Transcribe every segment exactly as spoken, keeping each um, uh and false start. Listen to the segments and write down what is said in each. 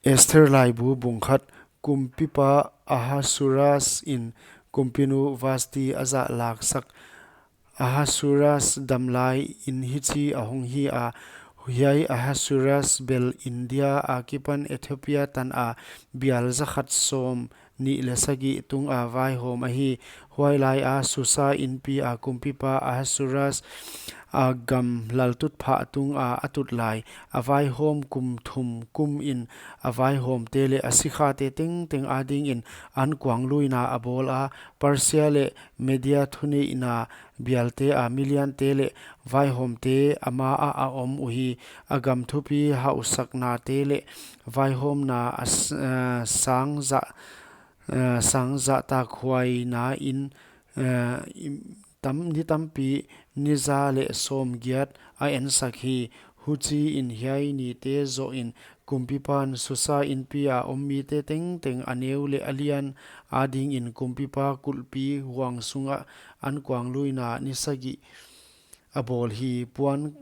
Esther laibu bung khat. Kumpipa Ahasuerus in kumpinu Vashti a zahlaksak. Ahasuerus dam lai in hichi a hong hi a, hiai Ahasuerus bel India akipan Ethiopia tan a bial zakhat sawm nih leh sagih tung a vaihawm ahi. Huailai a Susa inpi a kumpipa Ahasuerus a gam laltutphah tung a a tut lai. A vaihawm kum thum kum in a vaihawmte leh a sikhate tengteng adingin ankuangluina a bawl a, Persia leh Media thuneihna bialte a miliante leh vaihawmte a ma ah a om uhi. A gam thupi hausaknate leh vaihawmna a s-, eh, sang zah, eh, sang zahtakhuaina in, eh, im-, tam, ni tampi, ni za leh sawmgiat a ensak hi. Huchiin hiai nite zohin kumpipan Susa inpi a om mite tengteng a neu leh a lian adingin kumpipa kulhpi huang sungah ankuangluina ni sagih a bawl hi. Puan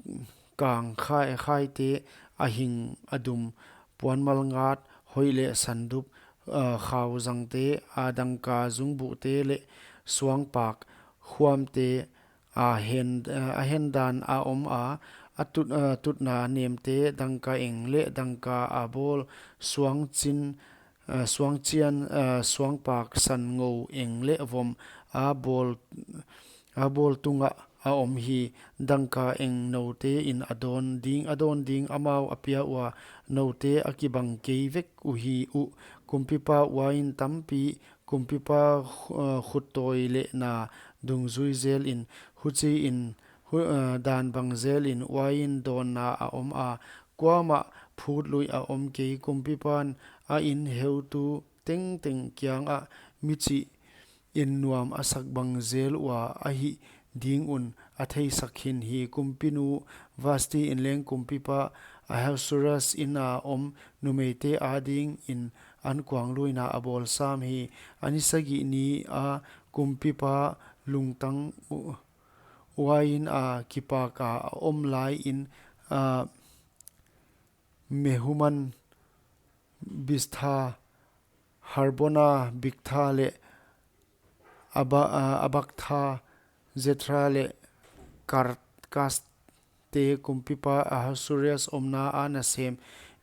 kang khai, khaite, a hing a dum, puan malngat, hoih leh sandup, ah, khau zangte, a dangka zungbuhte leh suangpak khuamte, a hen, a hendan a om a, a tut, a tutna nemte, dangka eng leh dangka a bawl suangchin, a suangchian, a suangpak san ngou eng leh vom a bawl, a bawl tungah a om hi. Dangka eng noute in a dawn ding, a dawn ding amau a pia ua, noute a kibang kei vek uhi uh. Kumpipa uain tampi, kumpipa khu-, eh, khuttawi lehna dungzui zelin, huchiin, hu-, eh, dan bang zelin uain dawnna a om a, kuamah phutluih a om kei. Kumpipan a in heutu tengteng kiangah michih in nuam a sak bang zel ua a hih ding un a theisak khin hi. Kumpinu Vashti in leng kumpipa Ahasuerus in a om numeite adingin ankuangluina a bawl sam hi. A ni sagih ni a kumpipa lungtang u-, uain a kipak a a om lai in, a, Mehuman, Biztha, Harbona, Bigtha leh Aba-, a, Abagtha, Zethar leh Karkas te kumpipa Ahasuerus omna a nasem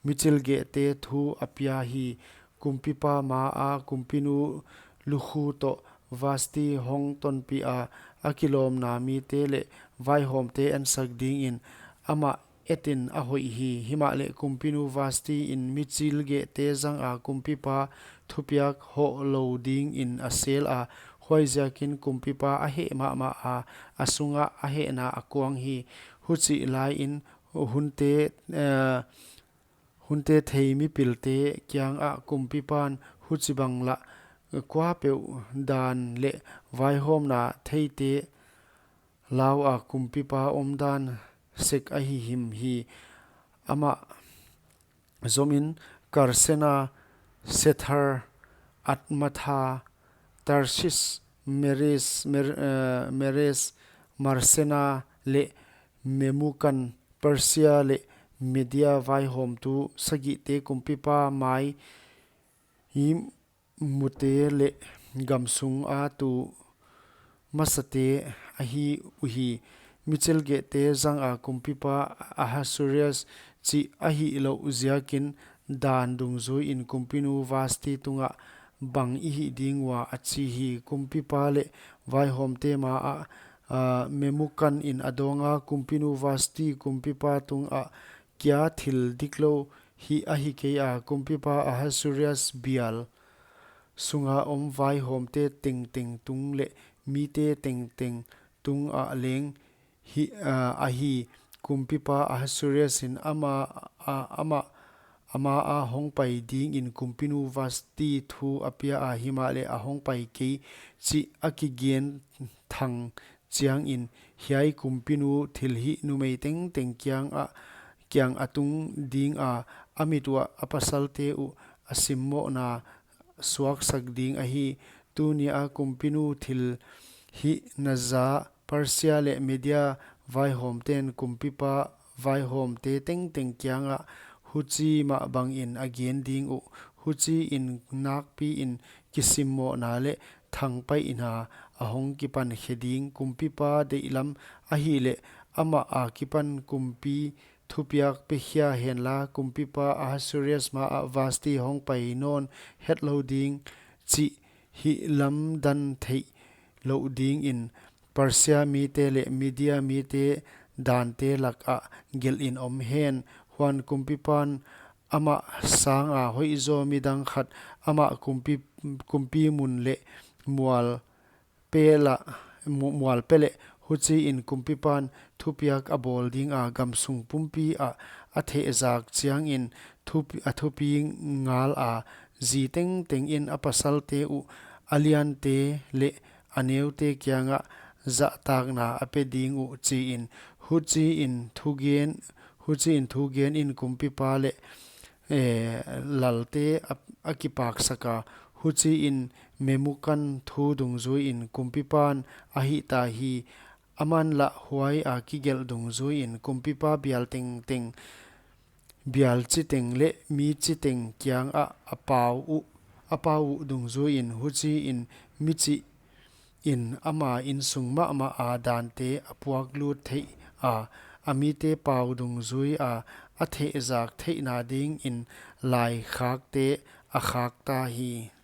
michilgehte thu a pia hi. Kumpipa ma a kumpinu lukhu toh Vashti hong tonpih a, a kilawmna mite leh vaihawmte ensak dingin amah etin a hoih hi. Himahleh kumpinu Vashti in michilgehte zang a kumpipa thupiak hoh lou dingin a sel a, huaiziakin kumpipa a heh mahmah a, a sungah a hehna a kuang hi. Huchih laiin hunte, eh, hunte thei mipilte kiangah kumpipan huchibang lah kuapeuh dan leh vaihawmna theite lau a kumpipa omdan sek ahi him hi. Amah zomin Karsena, Sethar, Admatha, Tarshish, Meres, Mer-, eh, Meres, Marsena leh Memukan, Persia leh Media vaihawmtu sagihte kumpipa mai i mute leh gamsung a tu masate ahi uhi. Michilgehte zang a kumpipa Ahasuerus chih a hih louh ziakin dan dungzuiin kumpinu Vashti tungah bang i hih ding ua a chi hi. Kumpipa leh vaihawmte ma ah, a, Memukan in a dawng a, kumpinu Vashti kumpipa tungah kia thil diklou hih ahi kei a, kumpipa Ahasuerus bial sunga om vaihawmte tengteng tung leh mite tengteng tungah leng hi, a, ahi. Kumpipa Ahasuerus in ama, a, ama, ama a hong pai dingin kumpinu Vashti thu a pia a, himahleh a hong pai kei chih a kigen thang chiangin, hiai kumpinu thilhih numei tengteng kiangah, kiang a tung ding a, a mit uah a pasalte uh a simmohna suaksak ding ahi. Tuni a kumpinu thilhihna zah Persia leh Media vaihawmten kumpipa vaihawmte tengteng kiangah huchi mah bangin a gen ding uh. Huchiin nakpiin kisimmohna leh thangpaihna a hong kipan khe ding. Kumpipa deihlam ahihleh amah akipan kumpi thupiak pekhia henla, kumpipa Ahasuerus maah Vashti hongpai nawn hetlou ding chih hihlamdan theihlouh dingin Persia mite leh Media mite dante lakah gelhin om hen. Huan kumpipan amah sanga hoihzaw midang khat amah kumpi, kumpi mun leh mual pela, mu-, mual pe leh. Huchiin kumpipan thupiak a bawl dinga, gamsung pumpi ah a thehzak chiangin thup-, a thupi ngala, zi tengtengin a pasalte uh, a liante leh a neute kiangah zahtakna a pe ding uh, chiin. Huchiin thugen, huchiin thugenin kumpipa leh, eh, lalte a, a kipaksaka. Huchiin Memukan thu dungzuiin kumpipan a hihta hi. Aman lah huaia kigelh dungzuiin kumpipa bial tengteng, bial chiteng leh mi chiteng kiangah a pau uh, a pau uh dungzuiin, huchiin michih in ama insung mahmaha dante a puaklut theiha, a mite pau dungzuia a thehzak theihna dingin laikhakte a khakta hi.